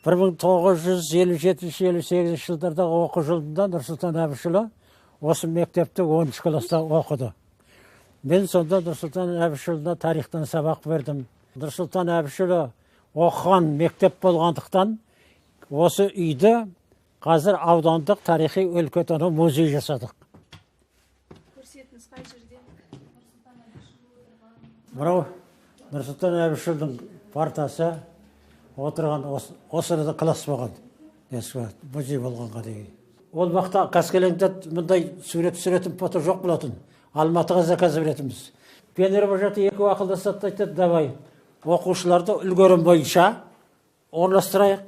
1957-58 жылдардағы оқу жылында Нұрсұлтан Әбішұлы осы мектепте 10 класста оқыды. Мен сонда Нұрсұлтан Әбішұлына тарихтан сабақ бердім. Нұрсұлтан Әбішұлы оқыған мектеп болғандықтан, осы үйді қазір аудандық тарихи өлкетану музей жасадық. Көрсетіңіз, қай жерде Нұрсұлтан Әбішұлы отырған? Мынау Нұрсұлтан Әбішұлының партасы отырған, осы арада класс болған, музей болғанға дейін. Ол уақытта Қаскелеңде мындай сурет түсіретін фото жоқ болатын, Алматыға заказ беретінбіз. Пионервожатый екеуі ақылдасады да айтады: «Давай оқушыларды үлгерім бойынша орналастырайық,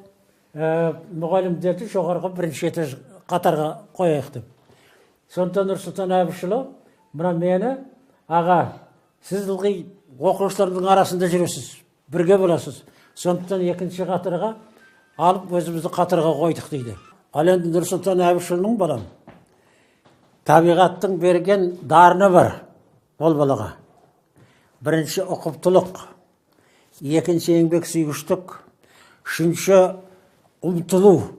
мұғалімдерді жоғарғы бірінші этаж қатарға қояйық», — деп. Сонда Нұрсұлтан Әбішұлы мына мені: «Аға, сіз ылғи оқушылардың арасында жүресіз, бірге боласыз, сондықтан екінші қатарға алып, өзімізді қатарға қойдық», — дейді. Ал енді Нұрсұлтан Әбішұлының, балам, табиғаттың берген дарыны бар ол балаға. Бірінші ұқыптылық, екінші еңбек сүйгіштік, үшінші ұмтылу,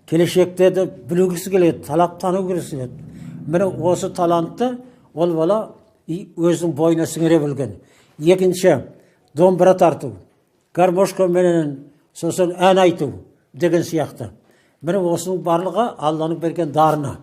келешекте де білгісі келеді, талаптану келеді. Міне, осы талантты ол бала өзінің бойына сіңіре білген. Екінші домбыра тарту, гармошкаменен, сосын ән айту деген сияқты. Міне, осының барлығы Алланың берген дарыны.